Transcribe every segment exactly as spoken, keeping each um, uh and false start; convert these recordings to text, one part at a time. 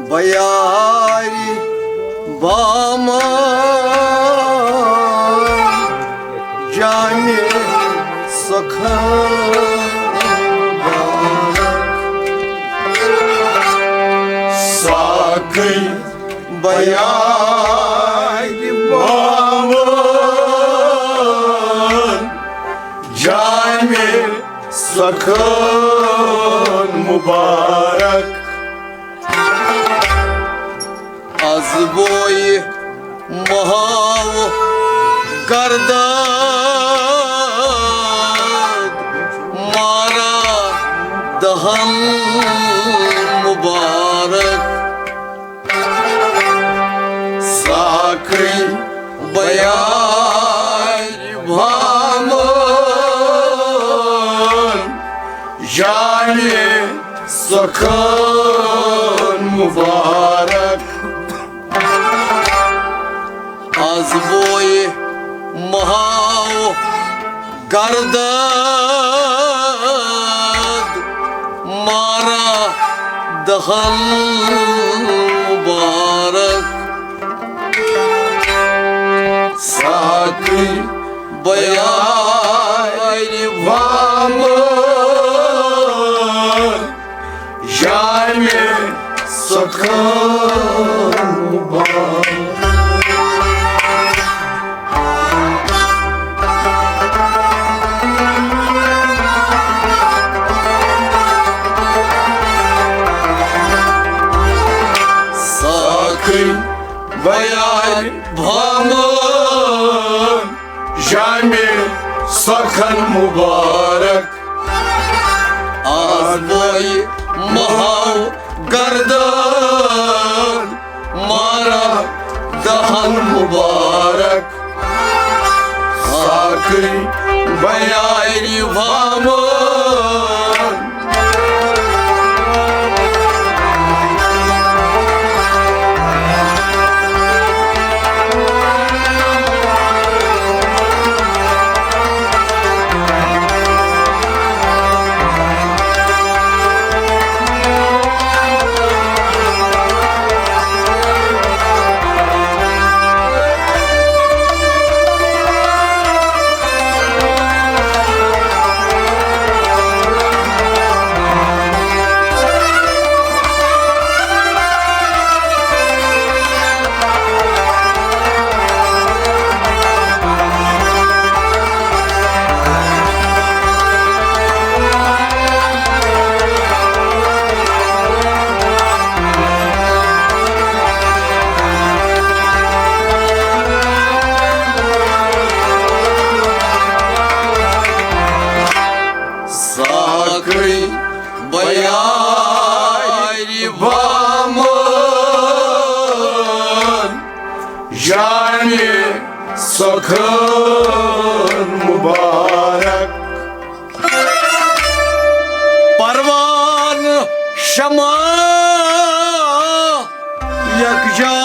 بیارِ بامن جامع سخن مبارک۔ ساقی بیارِ بامن جامع سخن مبارک۔ از بویہِ محاو گردد مارا دہن مبارک۔ ساقی بیارِ بامن جامع سخن مبارک۔ از بویہِ محاو گردد مارا دہن مبارک۔ ساقی بیارِ بامن جامع سخن مبارک۔ ساقی بیارِ بامن جامع سخن مبارک۔ از بویہِ محاو گردد مارا دہن مبارک۔ ساقی بیارِ بامن ساقی بیارِ بامن جامع سخن مبارک۔ پروان شمع یکجا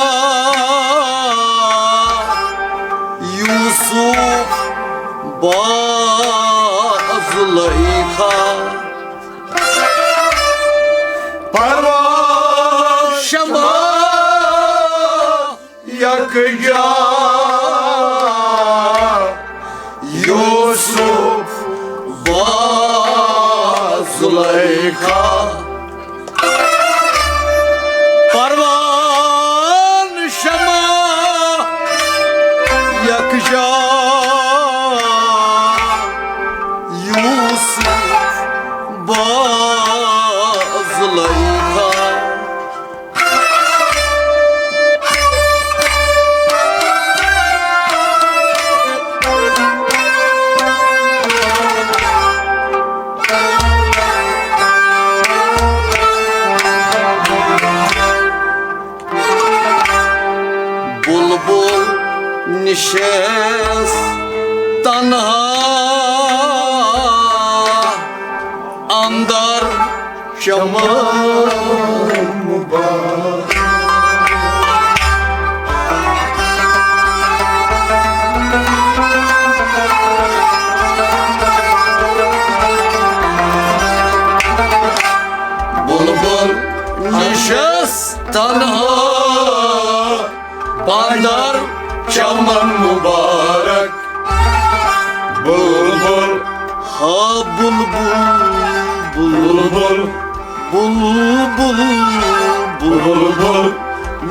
یوسف با زلیخا۔ پروان شمع یکجا یوسف با زلیخا۔ پروان شمع یکجا یوسف با زلیخا۔ بلبل نشست تنہا اندر چمن مبارک۔ بلبل نِشس تنہا اندر چمن مبارک۔ بلبل، ہا بلبل، بلبل، بلبل، بلبل،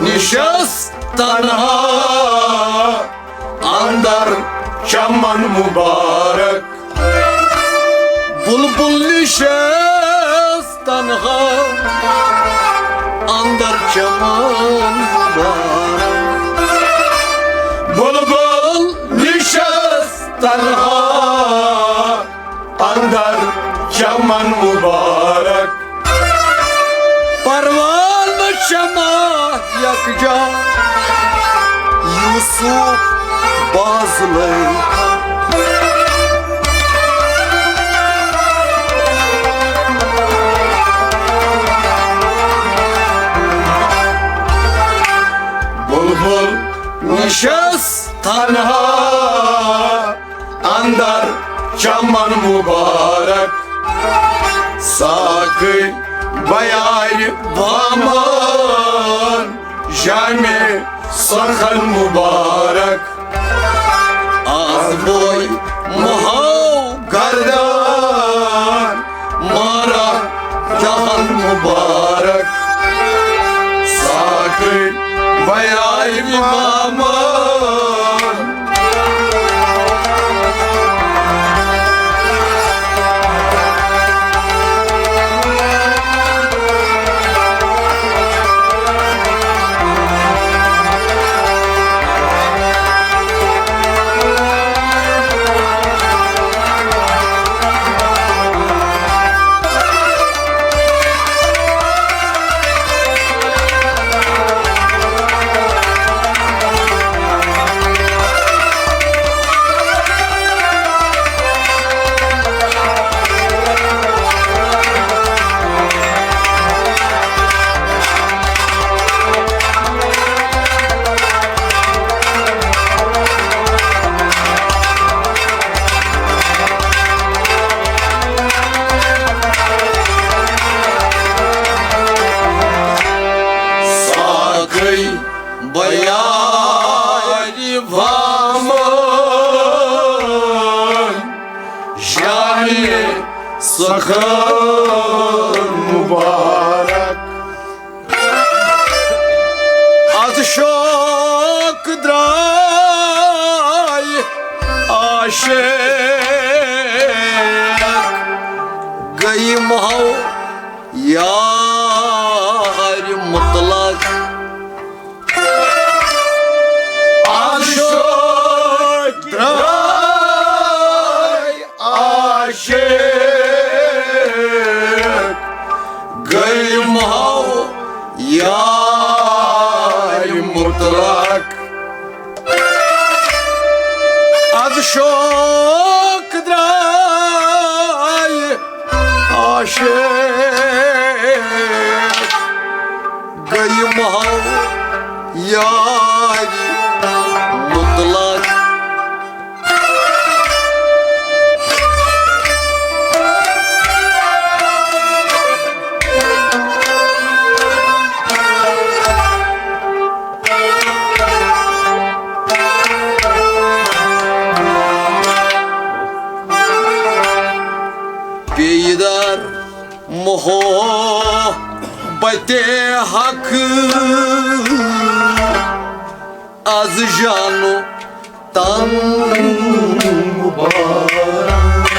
نِشس تنہا اندر چمن مبارک۔ بلبل نِشس تنہا اندر چمن مبارک۔ بلبل نِشس تنہا اندر چمن مبارک۔ پروانہٕ چمہ یکجا یوسف بازلے۔ بلبل نِشس تنہا اندر چمن مبارک۔ ساقی بیارِ بامان جامِ سخن مبارک۔ از بوے مہاو گردان مارا دہن مبارک۔ ساقی بیارِ بامان۔ ساقی بیارِ بامان جامِ سخن مبارک۔ از شوق درٛاے عاشق گٔے مہو یارِ مطلق۔ از شوق درٛاے عاشق گٔے مہو یارِ مطلق۔ از شوق درٛاے عاشق گٔے مہو یارِ مطلق۔ پیدر محبت حق از جان و تن مبارک۔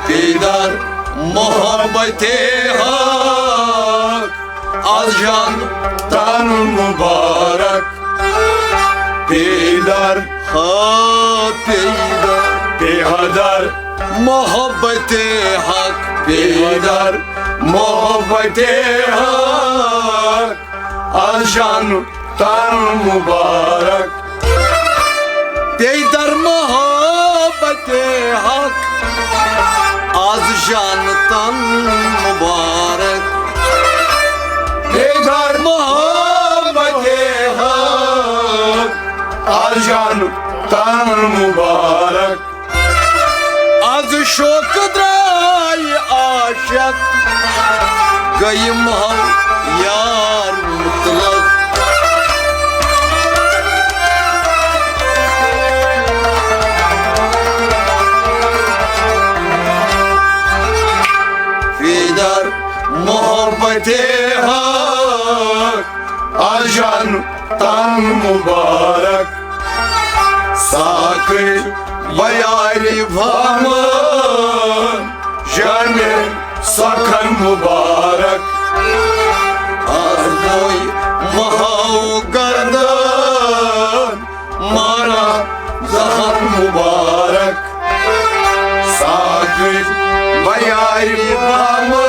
پیدر محبت حق از جان تن مبارک۔ پیدر، ہا پیدر، پیدر محبت حق۔ پیدر محبت حق از جان تن مبارک۔ پیدر محبت حق از جان تن مبارک۔ پیدر محبت حق از جان تن مبارک۔ از شوق درٛاے عاشق، گٔیہِ محو یار مطلق۔ فی در محبت حق، از جان تن مبارک۔ ساقی بیاری بامن، جامِ سخن مبارک۔ از بوی محو گردن، مارا زہر مبارک۔ ساقی بیاری بامن۔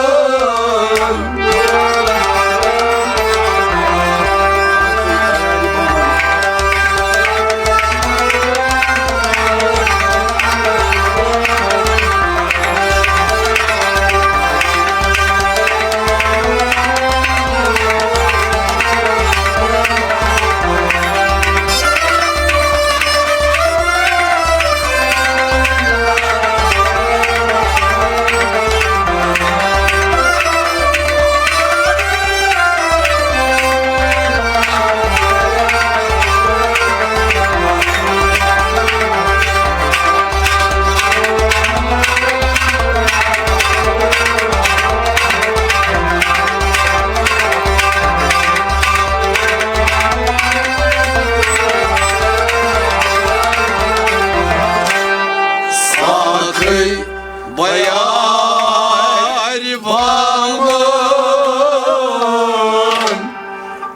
ساقی بیاری بامن،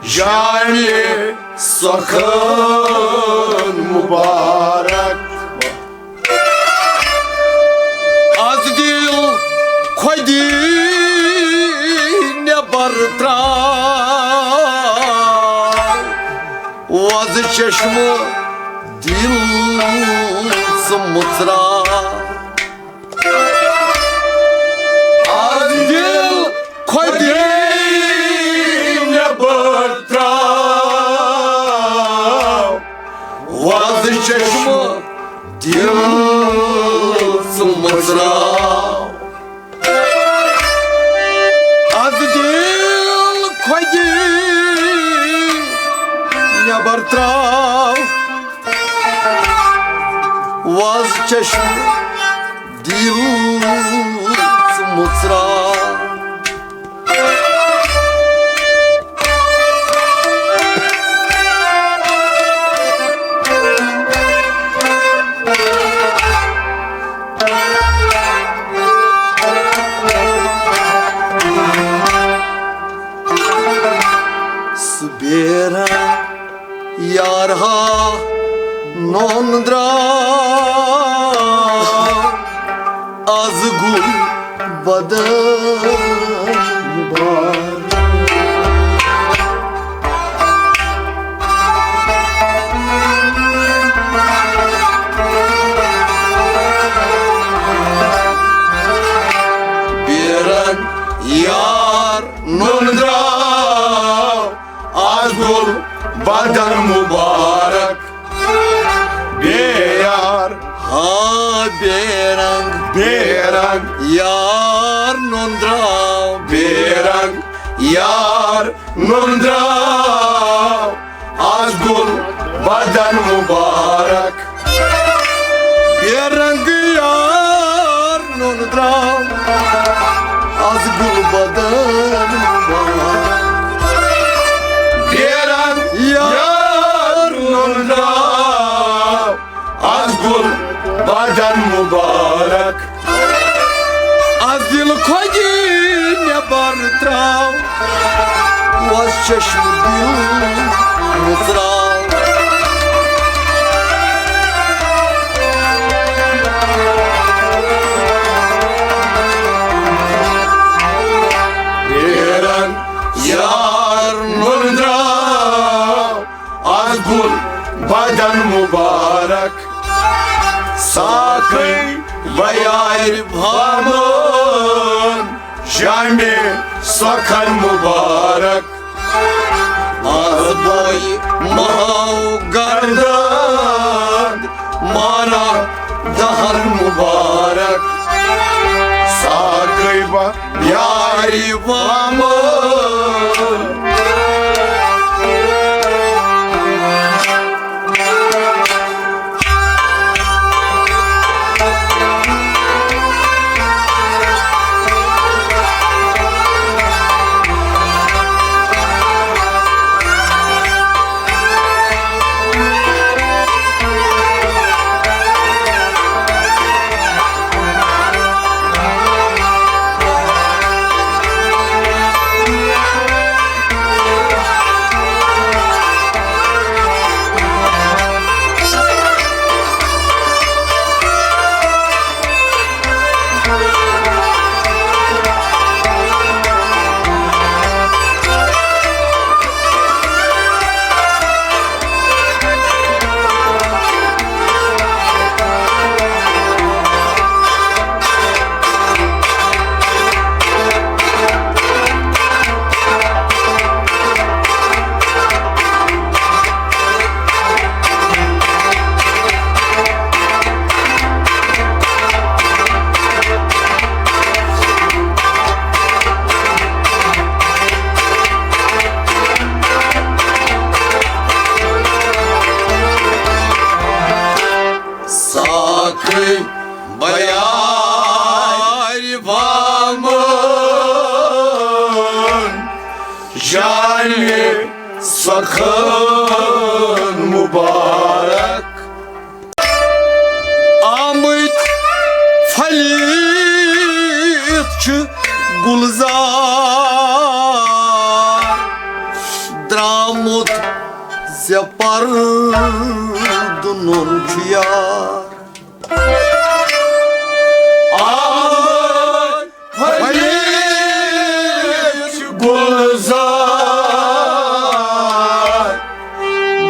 جامِ سخن مبارک۔ از دِل خۄدی نٮ۪بر ترٛاو، وۄزٕ چشمہٕ دِل ژٕ مُژراو۔ از دِل خۄدی نٮ۪بر ترٛاو، وۄزٕ چشمہٕ دِل ژٕ مُژراو۔ از دِل خۄدی نٮ۪بر ترٛاو، وۄزٕ چشمہٕ دِل ژٕ مُژراو۔ سُہ بیرا یار ہا نوٚن درٛاو، از گُل بدن بار۔ بیرنگ یار نوٚن درٛاو، از گُل بدن مبارک۔ بے یار، ہا بے رنگ، بے رنگ۔ یار نوٚن درٛاو۔ بے رنگ یار نوٚن درٛاو، از گُل بدن مبارک۔ بے رنگ یار نوٚن درٛاو، از گُل بدن مبارک۔ بے رنگ یار نوٚن درٛاو، از گُل بدن مبارک۔ از دِل خۄدی نٮ۪بر ترٛاو، وۄزٕ چشمہٕ دِل مُژراو۔ بیرنگ یار نوٚن درٛاو، از گُل بدن مبارک۔ ساقی بیارِ بامن، جامِ سخن مبارک۔ از بوی محو گردن، یارِ وامن۔ ساقی بیارِ وامن، جامِ سخن مبارک۔ آمٕتۍ پھٔلِتھ چھِ گُلزار، درٛامُت زِ پردٕ نوٚن چھُ یار۔ آمٕتۍ پھٔلِتھ چھِ گُلزار،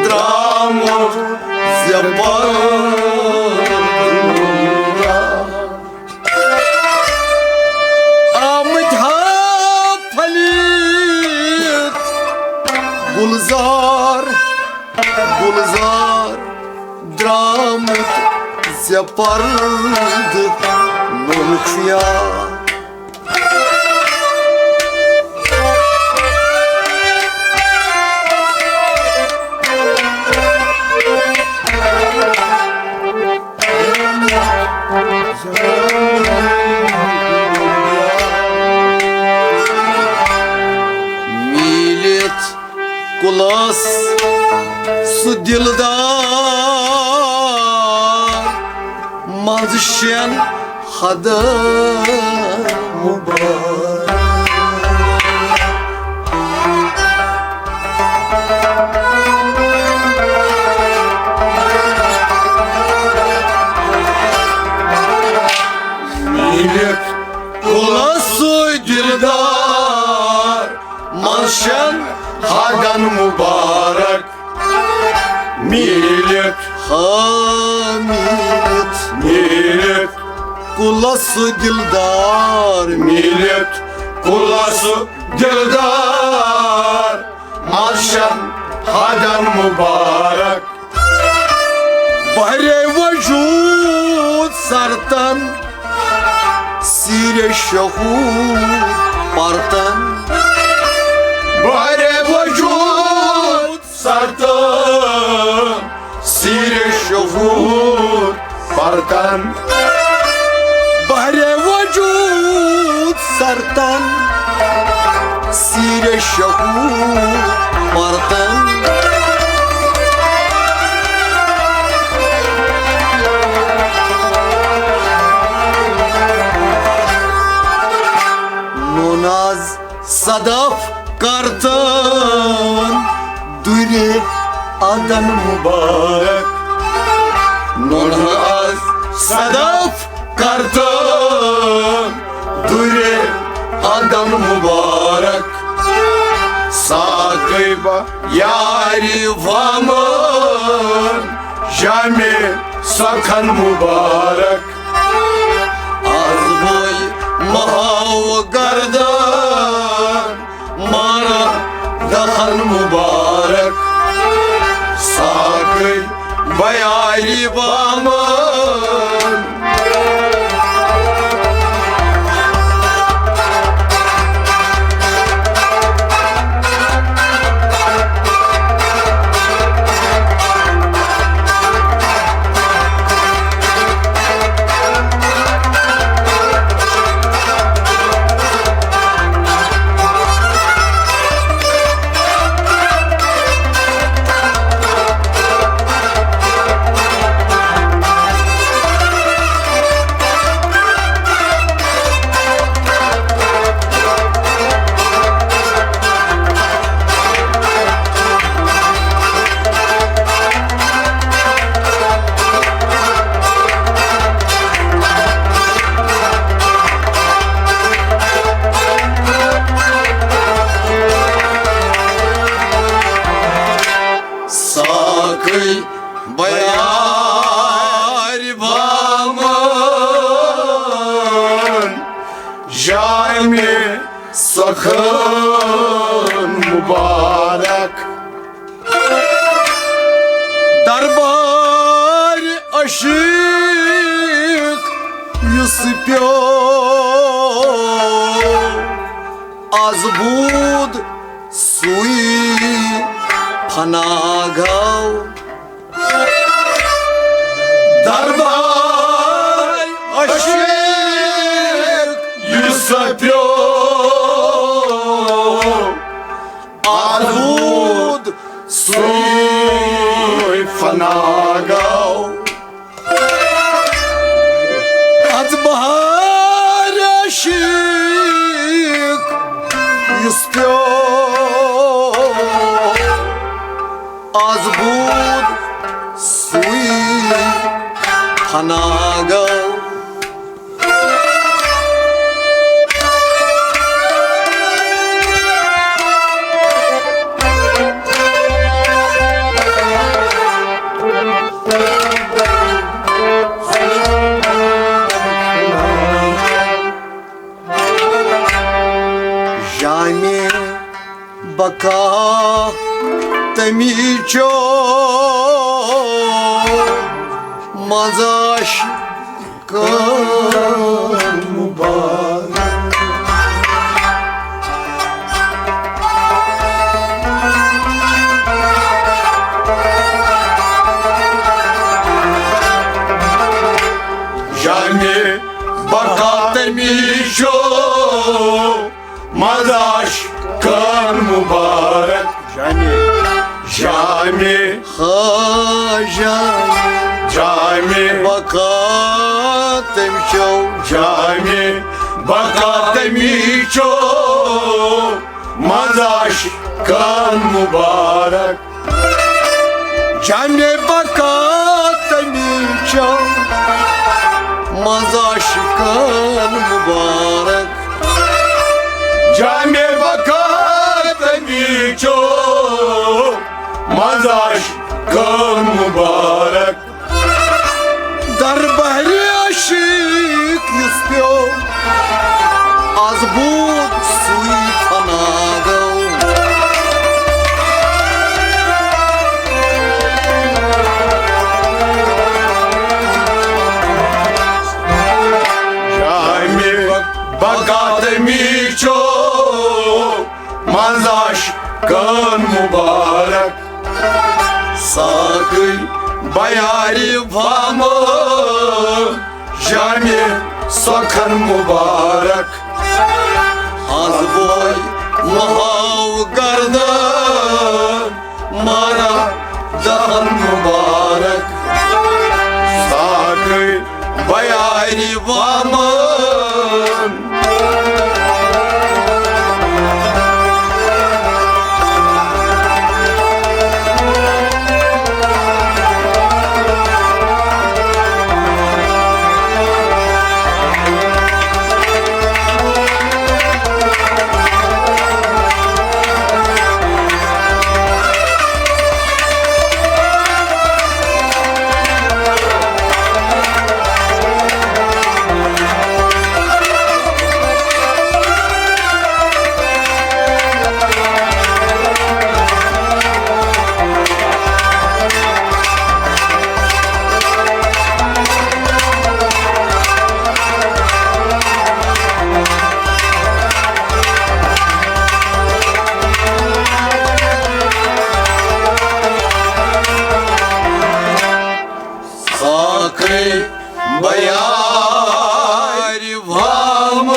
درٛامُت زِ پردٕ نوٚن چھُ یار۔ آمٕتۍ ہا پھٔلِتھ گُلزار، گُلزار درٛامُت زِ پردٕ نوٚن چھُ یار۔ میٖلِتھ کُلس سُہ دِلدار، منٛزٕ شٮ۪ن حدن مُبارک۔ میٖلِتھ کُلس سُہ دِلدار، منٛزٕ شٮ۪ن حدن مُبارک۔ میٖلِتھ، ہا میٖلِتھ، میٖلِتھ کُلس سُہ دِلدار، میٖلِتھ کُلس سُہ دِلدار، منٛزٕ شٮ۪ن حدن مُبارک۔ بحرِ وجود سرتن، سیرِ شہود پرتن۔ بحرِ وجود سرتن، سیرِ شہود پرتن۔ بحرِ وجود سرتن، سیرِ شہود پرتن۔ نوٚن از صدف کرتن، دُرِ ادن مُبارک۔ نوٚن از صدف کرتن، دُرِ ادن مُبارک۔ ساقی بیارِ وامن، جامِ سخن مُبارک۔ از بوے مہاو گردن، مارا دخن مُبارک۔ ساقی بیارِ وامن۔ بیارِ بامن، جامع سخن مبارک۔ دربار عشیق یُس پیوٚو، از بود سُے فنا گوٚو۔ دربار عشیق یُس پیوٚو، از بود سُے فنا گوٚو۔ از بہار عشیق یُس پیوٚو، از بود سُے فنا گوٚو۔ جامع بقا تمی چو مزاش کن مبارک۔ جامع بقا تمی چو مزاش کن مبارک۔ جامع، جامع، ہا جامع، جامع بقا تمی چو، جامع بقا تمی چو مزاش کن مبارک۔ جامع بقا تمی چو مزاش کن مبارک۔ جامع بقا تمی چو مزاش کن مبارک۔ دربار عشیق یُس پیوٚو، از بود سُے فنا گوٚو۔ جامع بقا تمی چو مزاش کن مبارک۔ ساقی بیارِ بامن، جامع سخن مبارک۔ از بوے مہاو گردن، مارا دہن مبارک۔ ساقی بیارِ بامن۔ ساقی بیارِ بامن،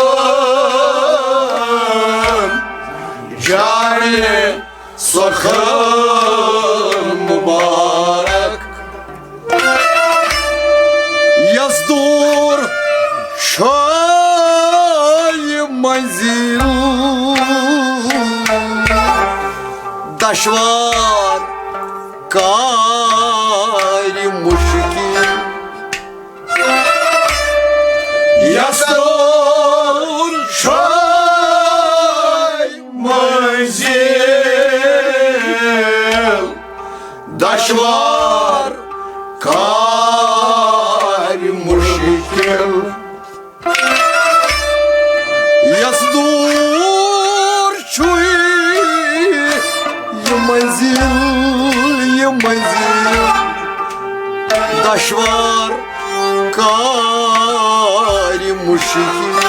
جامع سخن مبارک۔ یس دور شای منزل، دشوار کارِ مشکل۔ یس دور شای منزل، دشوار دشوار کارِ مُشکِل۔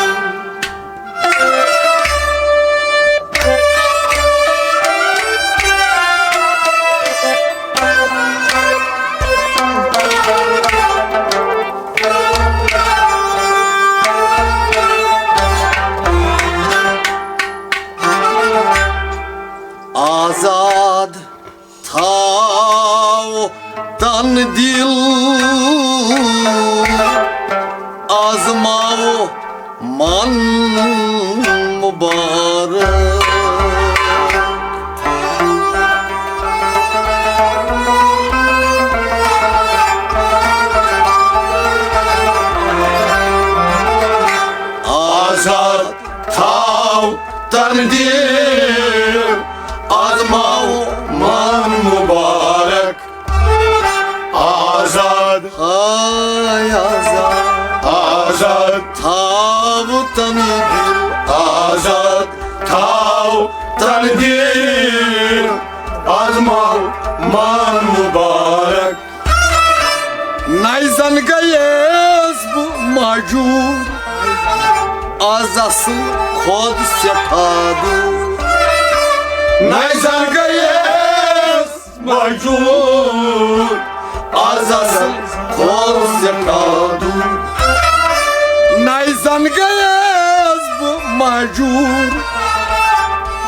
آزاد تھاو تن دل، آزماو من مبارک۔ آزاد تھاو تن دل، آزماو من مبارک۔ آزاد، ہاے آزاد، آزاد تھاو تن دل، آزاد تھاو تن دل، آزماو من مبارک۔ نَے زَن گٔیَس بہٕ مہجوٗر، آز اَصٕل خۄد سٮ۪ٹھاہ دوٗر۔ نَے زَن گٔیَس مہجوٗر، آز اَصٕل خۄد سٮ۪ٹھاہ دوٗر۔ نَے زَن گٔیَس بہٕ مہجوٗر،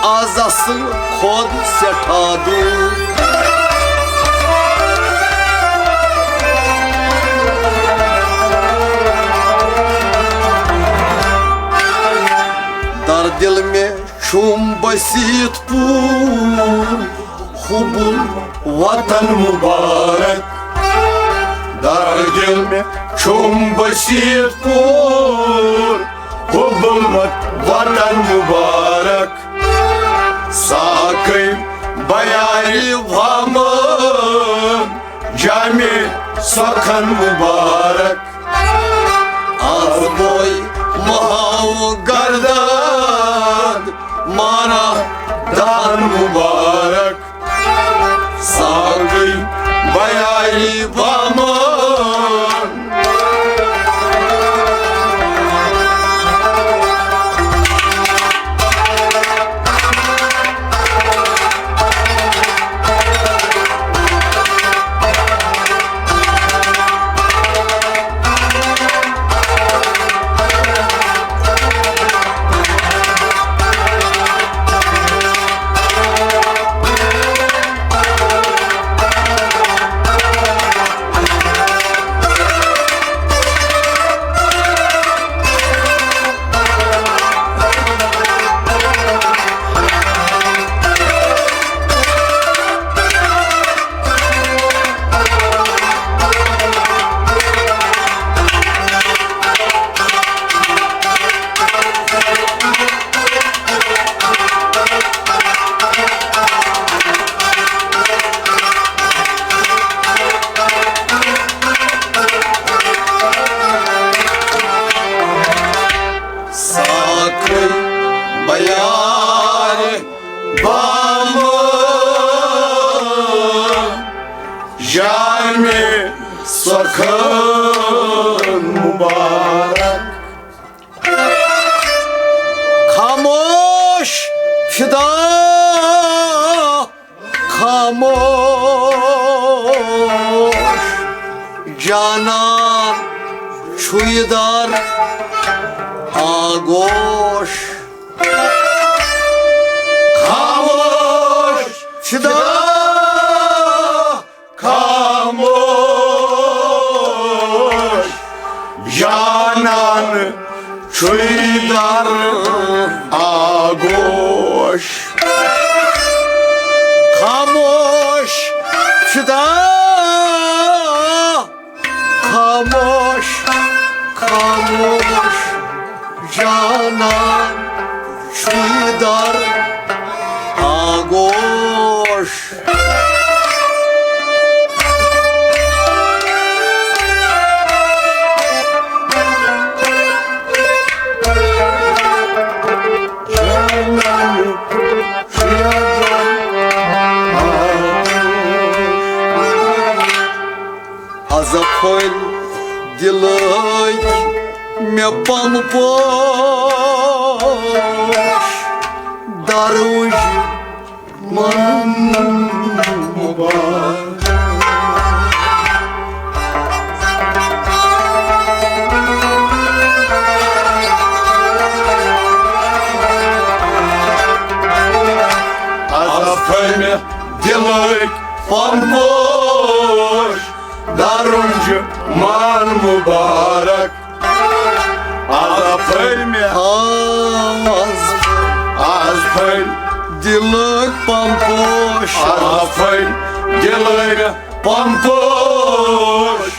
آز اَصٕل خۄد سٮ۪ٹھاہ دوٗر۔ در دِل مےٚ چھُم بٔسِتھ پوٗر، حُبُل وطن مُبارک۔ در دِل مےٚ چھُم بٔسِتھ پوٗر، حُبُل وطن مُبارک۔ ساقی بیارِ وامن، جامِ سخن مُبارک۔ آز بوے مہاو گردان، مارا دان مُبارک۔ ساقی بیارِ وامن۔ ساقی بیارِ وامن، جامِ سخن مُبارک۔ خاموش فدا، خاموش جانان چھُ یہِ در آغوش۔ خاموش فدا، خاموش جانان چھُ یہِ در آغوش۔ خاموش فدا، خاموش، خاموش جانان چھُ یہِ در آغوش۔ از پھٔلۍ دِلٕکۍ مےٚ پمہٕ پوش، درٕج من مُبارک۔ از پھٔلۍ مےٚ دِلٕکۍ پمہٕ پوش، درٕج من مُبارک۔ از پھٔلۍ مےٚ، آز، از پھٔلۍ دِلٕکۍ پمہٕ پوش، از پھٔلۍ دِلٕکۍ پمہٕ پوش،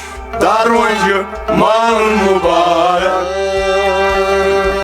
درٕج من مُبارک۔